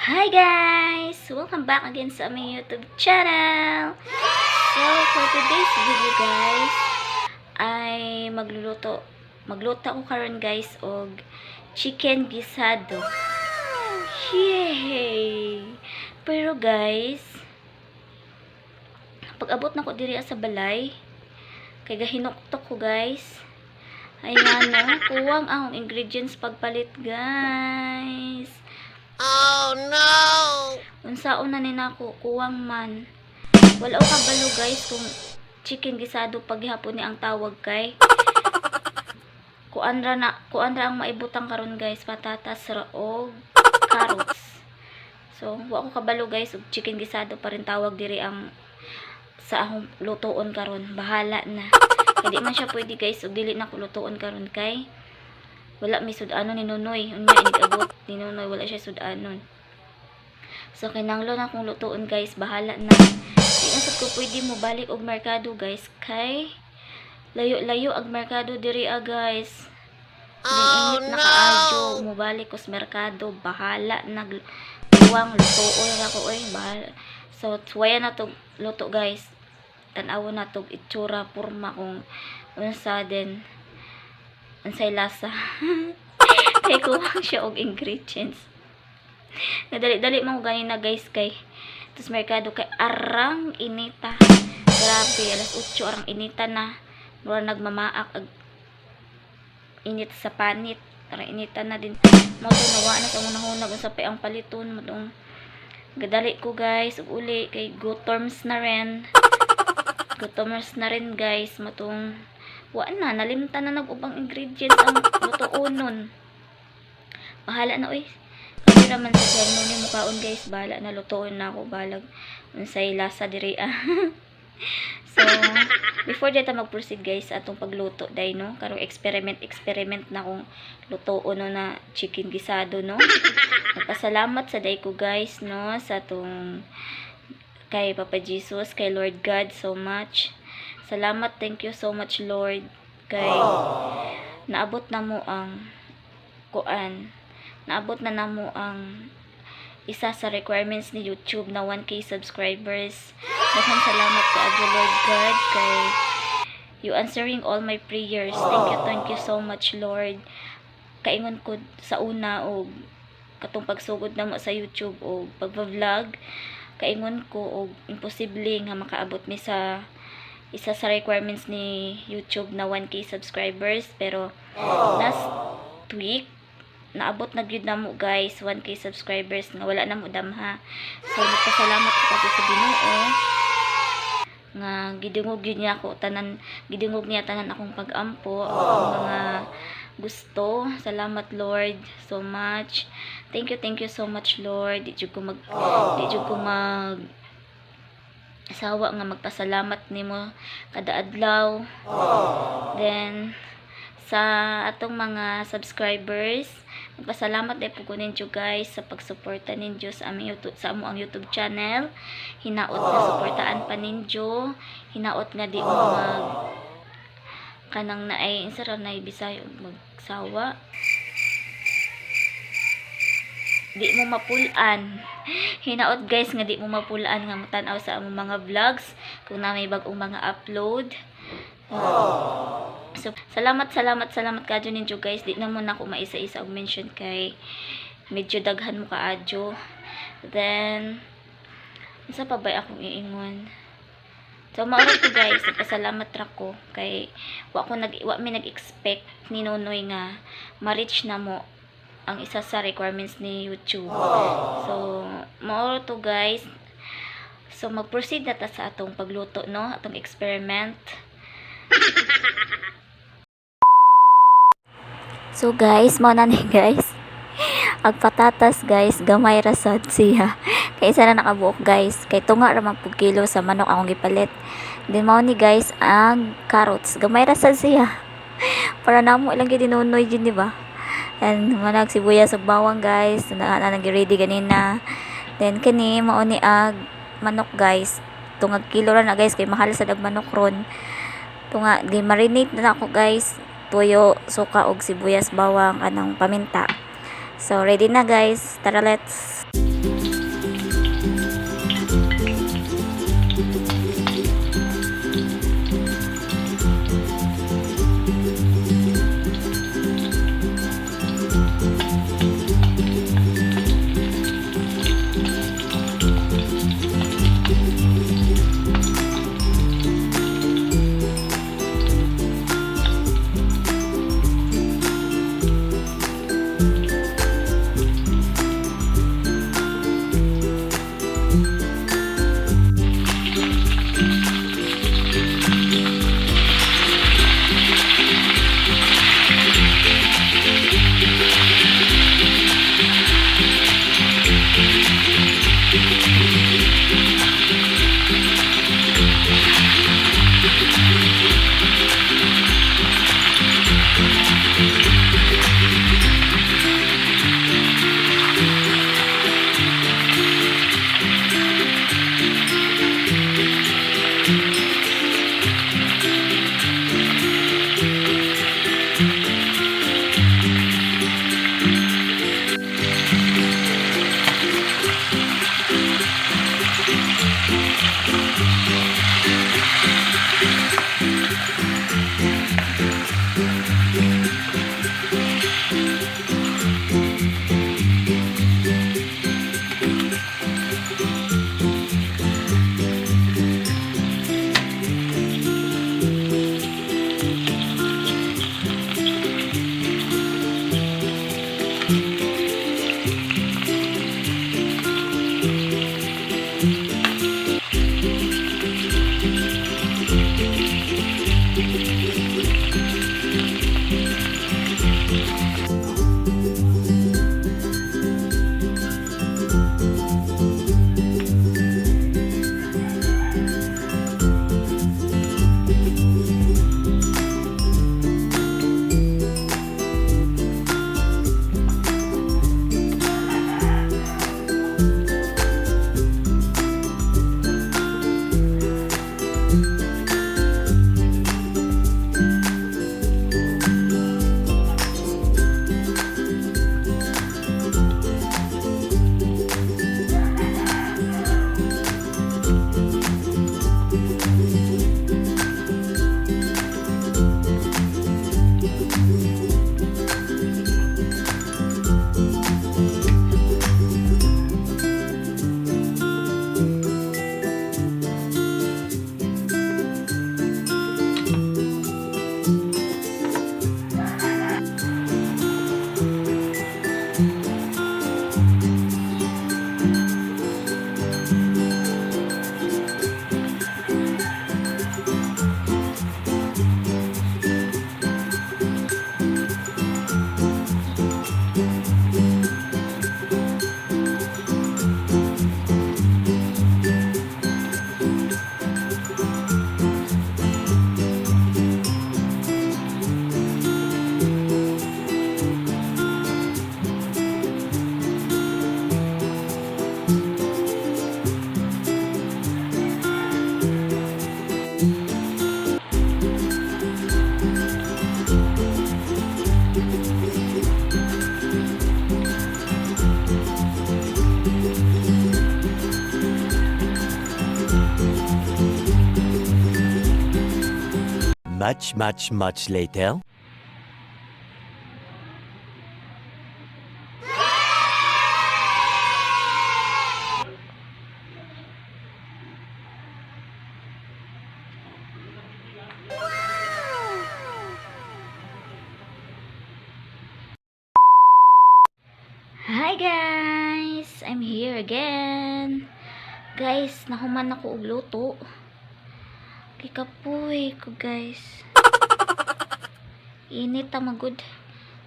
Hi guys! Welcome back again sa aming YouTube channel! So, for today's video guys, ay magluto ko karon guys og chicken gisado. Yay! Pero guys, pag abot na ko diri sa balay, kay gahinuktok ko guys, ay ngano, kuwang ang ingredients pagpalit, guys. Oh no! Unsaon na ni nako, kuwang man. Wala ko kabalo guys kung chicken gisado paghapon ni ang tawag kay kuan ra na, kuan ra ang maibutang karon guys, patatas ra og carrots. So, wa ko kabalo guys og chicken gisado pa rin tawag diri ang sa akong lutoon karon. Bahala na. Kay di man siya pwede guys og dili na ko lutoon karon kay wala may sud-anon ni Nunoy. Unya inig-abot ni Nunoy, wala siya sud-anon. So, kinanglo na akong lutoon guys, bahala na. Di na sad ko pwede mo balik og merkado guys, kay layo-layo ag merkado diri ah guys. Oh init na kaayo, no! mo balik ko sa merkado, bahala na, kuwang lutoon na ko oy, bahala. So, suwayan na to luto guys. Tan-awon na to itsura, porma kung unsa din unsay lasa. Kay kuwang siya og ingredients. Nadali-dali man ko ganina guys kay tas merkado kay arang inita. Grabe, alas 8 arang inita na. Mura nagmamaak ag init sa panit. Arang inita na din. Mo to nawa na sa hunahunag unsa pa ang paliton mo tong gadali ko guys ug uli kay gutoms na rin. Gutoms na rin guys, matong wa na nalimtan na nag-ubang ingredients ang lutuonon. Bahala na oy. Kami raman sa no ni mukaon guys, bahala na, lutuon na ako, balag unsay lasa diri ah. So, before dita mag-proceed guys sa atong pagluto day no, karong experiment experiment na kung lutuon no na chicken gisado no. Nagpasalamat sa day ko guys no sa atong kay Papa Jesus, kay Lord God so much. Salamat, thank you so much, Lord, kay naabot na mo ang kuan. Naabot na namo ang isa sa requirements ni YouTube na 1K subscribers. Daghang salamat kaayo, Lord God, kay you answering all my prayers. Thank you so much, Lord. Kaingon ko sa una og katong pagsugod namo sa YouTube o pagva-vlog, kaingon ko og imposible nga makaabot mi sa isa sa requirements ni YouTube na 1K subscribers, pero last week naabot na gyud namo guys, 1K subscribers nga wala na mo damha. So nagpasalamat ko kasi sa Ginoo nga gidungog gyud niya ako tanan, gidungog niya tanan akong pag-ampo, akong mga gusto. Salamat, Lord, so much. Thank you, thank you so much, Lord. Di jud ko mag sawa nga magpasalamat nimo kada adlaw. Then sa atong mga subscribers, magpasalamat din po ko ninyo guys sa pagsuporta ninyo sa aming YouTube, sa amo ang YouTube channel. Hinaot nga suportaan pa ninyo, hinaot nga di mo mag kanang naay insa ra nay Bisaya magsawa, di mo mapulan. Hinaot guys nga di mo mapulan nga motan-aw sa among mga vlogs kung na may bag-ong mga upload. So, salamat, salamat, salamat kadyo ninyo guys. Di na mo na ako maisa-isa og mention kay medyo daghan mo kaadyo. Then, unsa pa ba akong iingon? So, mao ra to guys. Nagpasalamat ra ko kay wa mi nag-expect ni Nonoy nga ma-reach na mo ang isa sa requirements ni YouTube. So, mao ra to guys. So, mag-proceed na ta sa atong pagluto, no? Atong experiment. So guys, mao na ni guys. Ang patatas guys, gamay ra sad siya. Kay isa na nakabuok guys. Kay tunga ra man pug kilo sa manok akong gipalit. Then mao ni guys ang carrots, gamay ra sad siya. Para namo ilang gyud Nunoy jud, di ba? And manag sibuyas ug bawang guys, na na ready ganina. Then kini mao ni ag manok guys. Tungag kilo ra na guys kay mahal sad ag manok ron. Tunga gi marinate na ako guys, tuyo, suka ug sibuyas, bawang, anang paminta. So ready na guys. Tara, let's. Much, much, much later. Hi guys! I'm here again. Guys, nahuman ako og luto. Kikapoy ko, guys. Init ta magud.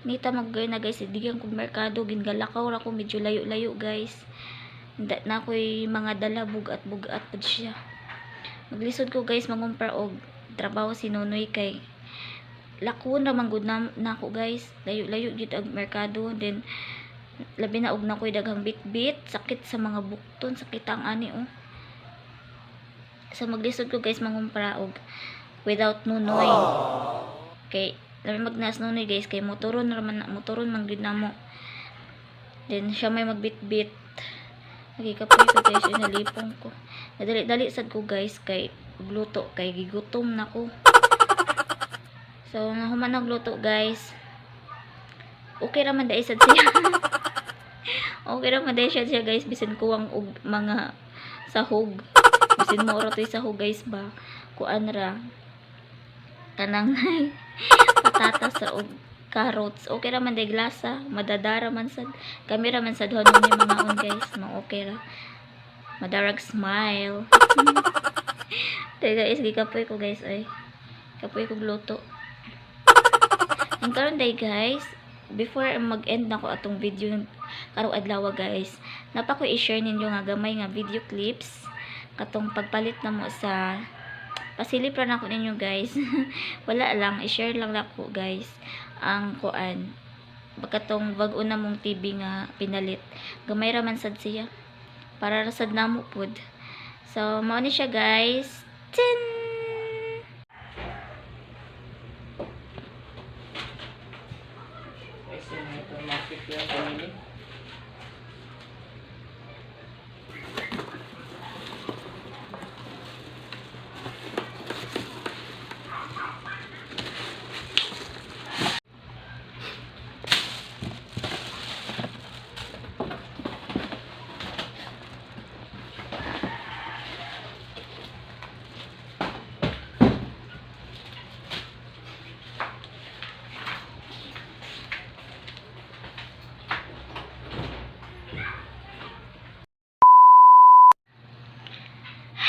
Init ta magud na, guys. Diyan ko merkado gingalakaw ra ko, medyo layo-layo, guys. Nda na ako'y mga dala, bugat-bugat pud siya. Maglisod ko, guys, mangumpra og trabaho si Nonoy kay lakwon ra man gud na ako, guys. Layo-layo gyud ang merkado, then labi na og nakoy daghang bitbit, sakit sa mga bukton, sakit ang ani oh. So maglisod ko, guys, mangumpra og without Nunoy. Kay labi magnas Nunoy, guys, kay motoron ra man motoron man gyud namo. Then siya may magbitbit. Nagikapoy ko, guys, yung nalipong ko. Nadali-dali sad ko, guys, kay luto kay gigutom na ko. So nahuman nagluto, guys. Okay ra man dai sad siya. Okay ra man dai siya siya, guys, bisan kuwang og mga sahog. Bisan mo ra to'y sahog, guys, ba. Kuan ra. Kanang patatas ra og carrots. Okay ra man dai glasa, madadara man sad. Kami ra man sad duha ni mga on, guys, ma okay ra. Madarag smile. Teka guys, gikapoy ko, guys, ay. Kapoy ko luto. Ang karon day, guys, before mag-end na ko atong video karong adlaw, guys, napa ko i-share ninyo nga gamay nga video clips katong pagpalit na mo sa pasilip ra nako ninyo, guys. Wala lang, i-share lang nako, guys, ang kuan katong bag-o na mong TV nga pinalit. Gamay ra man sad siya. Para ra sad namo pud. So mao ni siya, guys. Tin! Kasi automatic yung pumili.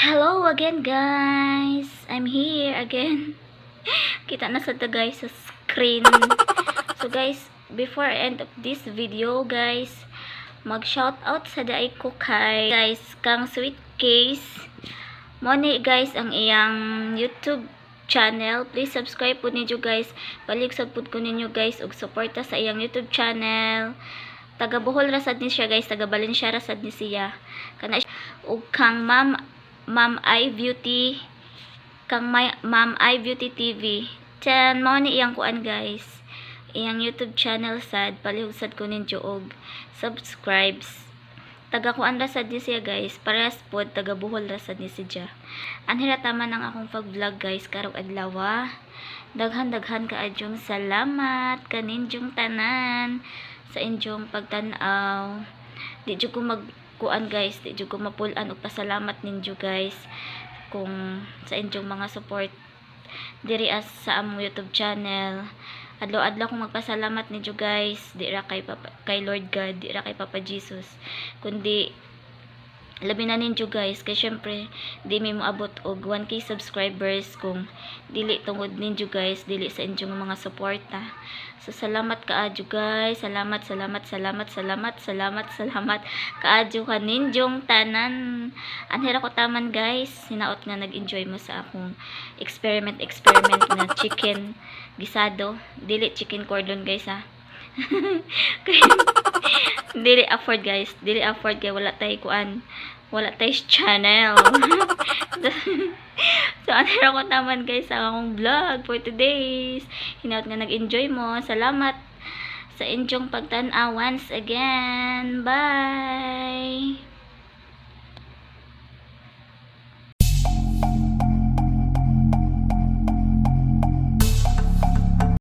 Hello again, guys! I'm here again. Kita na sa to, guys, sa screen. So guys, before I end of this video, guys, mag shout out sa daay ko kay guys kang Sweet Case. Mo ni, guys, ang iyang YouTube channel. Please subscribe po ninyo, guys. Balik sad pud ko ninyo, guys, og suporta sa iyang YouTube channel. Taga Bohol ra sad ni siya, guys, taga Valencia ra sad ni siya. Kana ug kang Ma'am Ma'am I Beauty, kang may, Ma'am I Beauty TV. Chan mao ni iyang kuan, guys. Iyang YouTube channel sad, palihog sad ko ninyo og subscribes. Taga kuan ra sad ni siya, guys. Parehas pod taga Bohol ra sad ni siya. Anhi ra taman ang akong pag-vlog, guys, karong adlaw. Daghan-daghan kaadyong salamat kaninjong tanan sa inyong pagtan-aw. Di jud ko mag kuan, guys, di jud ko mapul-an og pasalamat ninyo, guys, kung sa inyong mga support diri as sa among YouTube channel. Adlaw-adlaw kong magpasalamat ninyo, guys, di ra kay Papa, kay Lord God, di ra kay Papa Jesus, kundi labi na ninyo, guys, kay syempre di mi moabot og 1K subscribers kung dili tungod ninyo, guys, dili sa inyong mga suporta. So salamat kaadyo, guys. Salamat, salamat, salamat, salamat, salamat, salamat kaadyo kaninjong tanan. Anhi ra ko taman, guys. Hinaot nga nag-enjoy mo sa akong experiment experiment na chicken gisado, dili chicken cordon, guys, ha. Dili afford, guys, dili afford kay wala tay kuan, wala tay channel. So ano ra ko taman, guys, sa akong vlog for today's. Hinaot nga nag-enjoy mo. Salamat sa inyong pagtan-aw once again. Bye.